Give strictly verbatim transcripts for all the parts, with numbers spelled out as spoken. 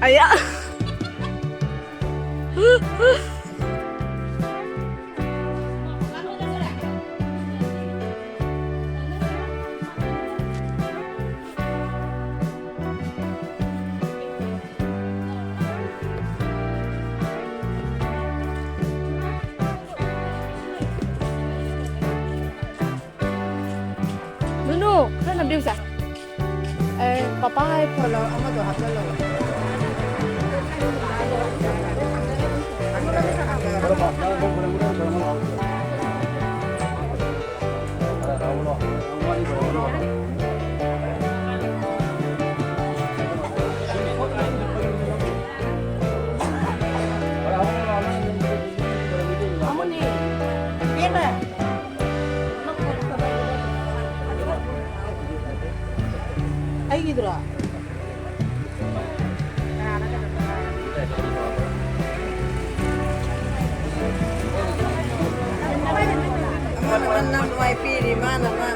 ꯑꯌꯥ꯫ ꯅꯨꯅꯨ, ꯈꯔ ꯅꯝꯕꯤꯌꯨꯁꯦ꯫ ꯑꯦ, ꯄꯄꯥ ꯍꯥꯏ ꯐꯣꯟ ꯂꯧ-, ꯑꯃꯗꯣ ꯍꯥꯞꯆꯜꯂꯣ꯫ ꯑꯩꯒꯤꯗꯨꯔꯣ? ꯑꯃꯅ ꯅꯝ ꯅꯨꯡꯉꯥꯏ ꯄꯤꯔꯤ, ꯃꯥꯅ ꯃꯥ꯫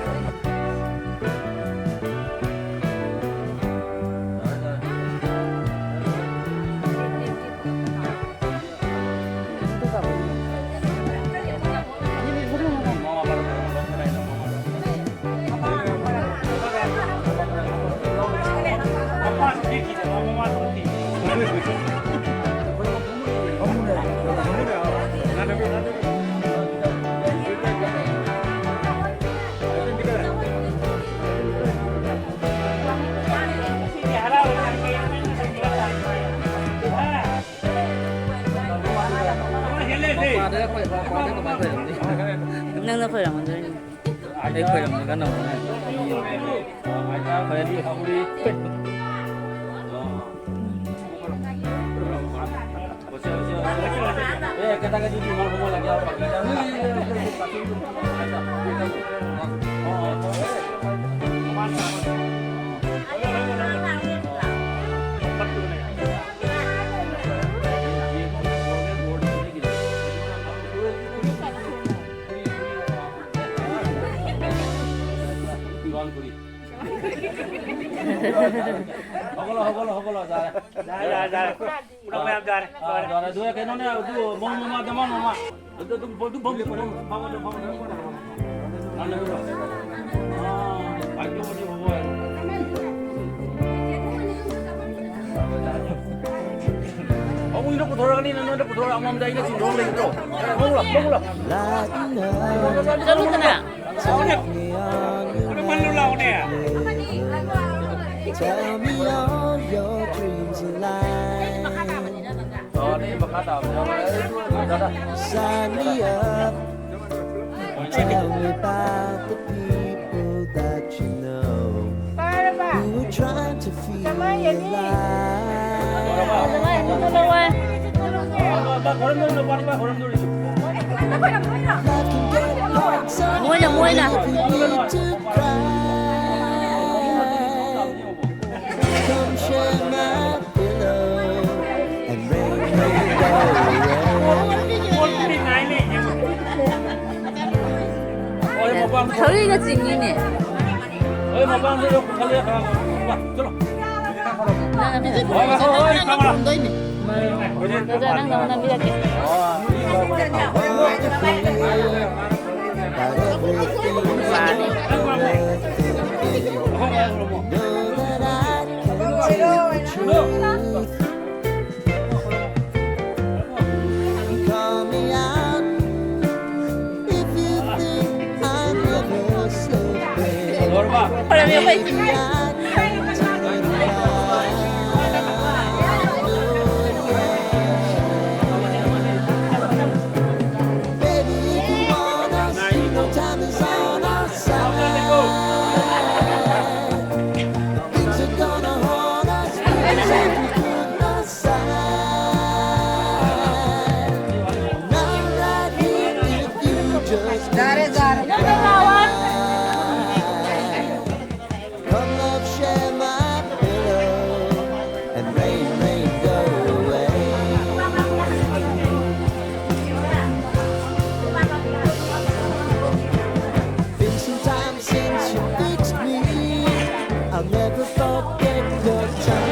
ꯅꯪꯅ ꯈꯣꯏꯔꯝꯃꯗꯣꯏꯅꯤ꯫ ꯑꯩ ꯈꯣꯏꯔꯝꯃꯒ ꯅꯪ ꯈꯣꯏꯔꯝꯃꯤ꯫ ꯍꯧꯒꯠꯂꯣ, ꯍꯧꯒꯠꯂꯣ, ꯍꯧꯒꯠꯂꯣ, ꯌꯥꯔꯦ꯫ ꯌꯥꯔꯦ, ꯌꯥꯔꯦ, ꯌꯥꯔꯦ꯫ ꯄꯨꯔꯥ ꯃꯌꯥꯝ ꯌꯥꯔꯦ꯫ ꯑꯥ, ꯌꯥꯔꯦ꯫ ꯑꯗꯨ ꯀꯩꯅꯣꯅꯦ, ꯑꯗꯨ ꯃꯧ ꯃꯃꯥꯗ ꯃꯥ ꯃꯃꯥ꯫ ꯑꯗꯨ ꯑꯗꯨꯝ, ꯑꯗꯨꯝ ꯐꯝ, ꯑꯗꯨꯝ ꯐꯝ, ꯑꯗꯨꯝ ꯐꯝ, ꯑꯗꯨꯝ ꯐꯝ꯫ ꯑꯥ, ꯄꯥꯏꯊꯣꯛꯑꯁꯤ ꯕꯕꯥ꯫ ꯑꯃꯨꯛ ꯏꯅ ꯄꯨꯊꯣꯔꯛꯀꯅꯤ, ꯅꯉꯣꯟꯗ ꯄꯨꯊꯣꯔꯛ, ꯑꯃꯃꯝꯗ ꯑꯩꯅ ꯆꯤꯡꯊꯣꯛ ꯂꯩꯕ꯭ꯔꯣ? ꯂꯧꯔꯣ, ꯂꯧꯔꯣ꯫ ꯆꯠꯂꯨꯗꯅ꯫ ꯂꯥꯛꯎꯅꯦ꯫ Take me on your dreams life. Tell me all your dreams alive. Sign me up and tell me about the people that you know who are trying to feel alive. Life can get hard sometimes. ꯃꯣꯏꯅ, ꯃꯣꯏꯅ꯫ If you need to cry, come share my pillow and rain, rain, go away. ꯊꯧꯔꯤꯒ ꯆꯤꯡꯉꯤꯅꯦ꯫ ꯅꯪ ꯑꯝꯇ ꯅꯪ ꯅꯪ ꯅꯪꯕꯤꯔꯛꯀꯦ꯫ Call me out if you think I'm never sleeping. Baby, I can tell you lie. Baby, if you want us, you know time is on our side. Things are gonna haunt us, baby, if we could not side. And I'm right here if you just need to cry. Come, love, share my pillow and rain, rain, go away. Been some time since you fixed me. I'll never forget your touch.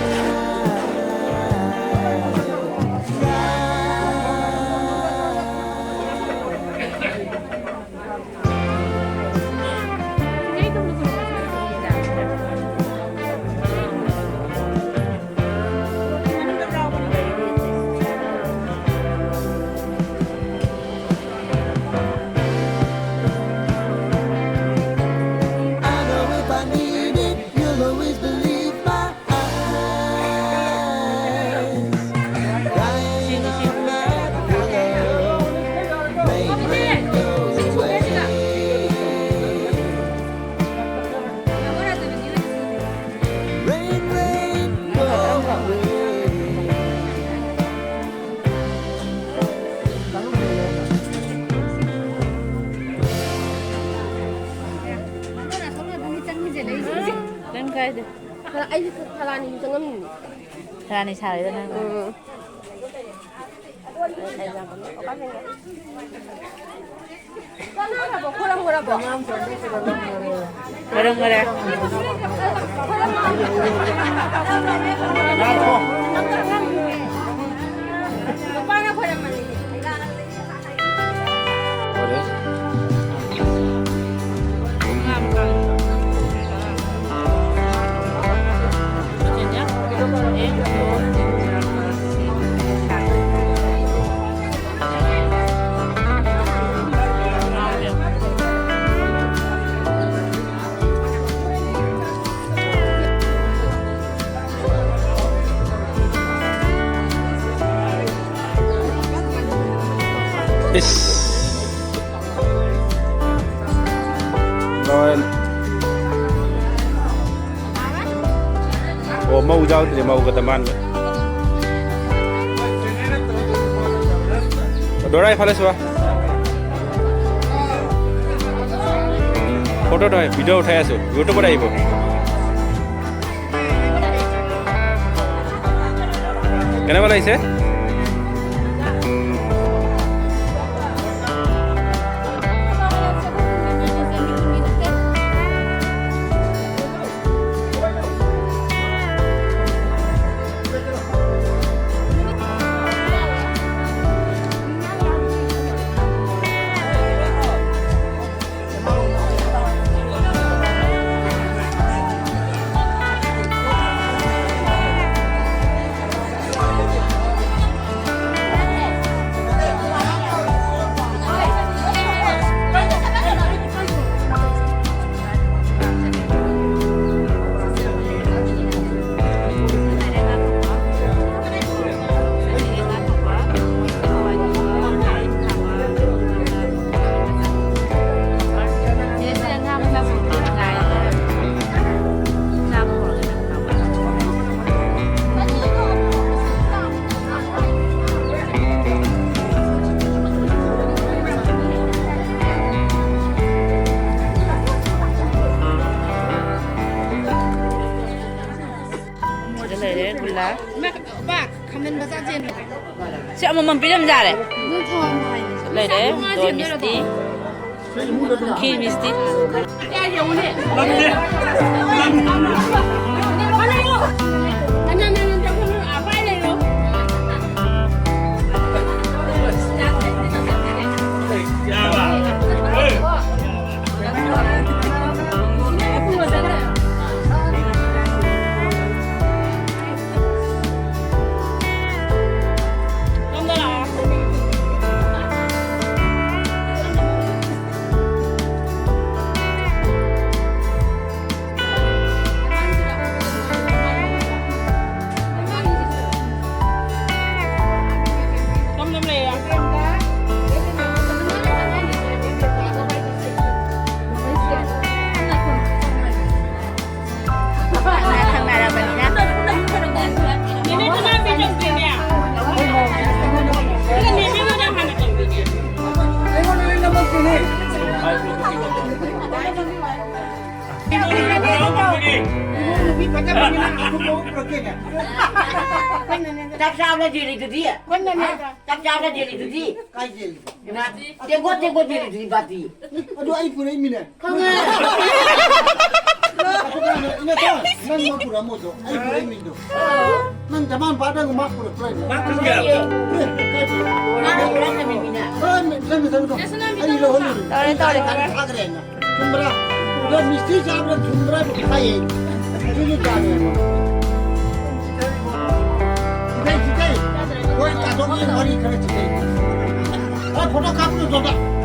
ꯀꯥꯏꯗꯦ꯫ ꯈꯔ, ꯑꯩꯁꯨ ꯈꯔ ꯑꯅꯤꯁꯨ ꯆꯪꯉꯝꯃꯤꯅꯤ꯫ ꯈꯔ ꯑꯅꯤ ꯁꯥꯔꯦꯗ ꯅꯪ꯫ ꯎꯝ꯫ ꯆꯥꯅꯈ꯭ꯔꯕꯣ? ꯈꯣꯏꯔꯝꯈ꯭ꯔꯕꯣ? ꯈꯣꯏꯔꯝꯈ꯭ꯔꯦ꯫ ꯅꯨꯄꯥꯅ ꯈꯣꯏꯔꯝꯃꯅꯤ꯫ ꯏꯁ꯫ ꯂꯣꯏꯔꯦ꯫ ꯑꯣ, ꯃꯧ ꯌꯥꯎꯗ꯭ꯔꯦ, ꯃꯧ ꯈꯛꯇ ꯃꯥꯟꯕ꯫ ꯗꯣꯔꯥ ꯏꯐꯥꯂꯦ ꯁꯨꯕ꯫ ফটো নহয়, ভিডিঅ' উঠাই আছো, ইউটিউবত আহিব। কেনেকুৱা লাগিছে? ꯁꯤ ꯑꯃꯃꯝ ꯄꯤꯔꯝꯖꯥꯔꯦ꯫ ꯂꯩꯔꯦ꯫ ꯗꯣꯟ ꯃꯤꯁꯇꯤ꯫ ꯈꯤꯔ ꯃꯤꯁꯇꯤ꯫ ꯆꯥꯛ ꯆꯥꯕꯗ ꯌꯦꯜꯂꯤꯗꯨꯗꯤ? ꯆꯥꯛ ꯆꯥꯕꯗ ꯌꯦꯜꯂꯤꯗꯨꯗꯤ? ꯀꯥꯏ ꯌꯦꯜꯂꯤꯕ? ꯇꯦꯡꯀꯣꯠ, ꯇꯦꯡꯀꯣꯠ ꯌꯦꯜꯂꯤꯗꯨꯗꯤ ꯕꯥꯇꯤ꯫ ꯑꯗꯨ ꯑꯩ ꯄꯨꯔꯛꯏꯃꯤꯅꯦ꯫ ꯈꯪꯉꯦ꯫ ꯑꯗꯨ ꯀꯩꯅꯣ, ꯏꯅꯦ ꯇꯣ, ꯅꯪ ꯃꯥ ꯄꯨꯔꯛꯑꯝꯃꯣꯗꯣ꯫ ꯑꯩ ꯄꯨꯔꯛꯏꯃꯤꯗꯣ꯫ ꯅꯪ ꯖꯃꯥꯟ ꯄꯥꯗꯒ ꯃꯥ ꯄꯨꯔꯛꯇ꯭ꯔꯣ ꯍꯥꯏꯅꯦ? ꯃꯥ ꯄꯨꯔꯛꯑꯦ꯫ ꯃꯥꯅ ꯄꯨꯔꯛꯇꯕꯅꯤꯅꯦ꯫ ꯑꯩ ꯂꯧꯍꯜꯂꯨꯔꯦ꯫ ꯇꯧꯔꯦ, ꯇꯧꯔꯦ꯫ ꯒꯥꯔꯤ ꯊꯥꯈ꯭ꯔꯦꯅ꯫ ꯆꯨꯝꯕ꯭ꯔꯥ? ꯑꯗꯣ ꯃꯤꯁꯇ꯭ꯔꯤ ꯆꯥꯕꯗ ꯊꯨꯝꯕ꯭ꯔꯥ ꯍꯥꯏꯕ ꯍꯥꯏꯌꯦ꯫ ꯑꯗꯨꯁꯨ ꯆꯥꯅꯦꯕ꯫ ꯁꯤꯗꯩ, ꯁꯤꯗꯩ꯫ ꯍꯣꯏ, ꯇꯥꯊꯣꯛꯑꯒ ꯋꯥꯔꯤ ꯈꯔ ꯁꯤꯗꯩ꯫ ꯑ, ꯐꯣꯇꯣ ꯀꯥꯞꯄꯗꯣ ꯇꯣꯛꯑꯣ꯫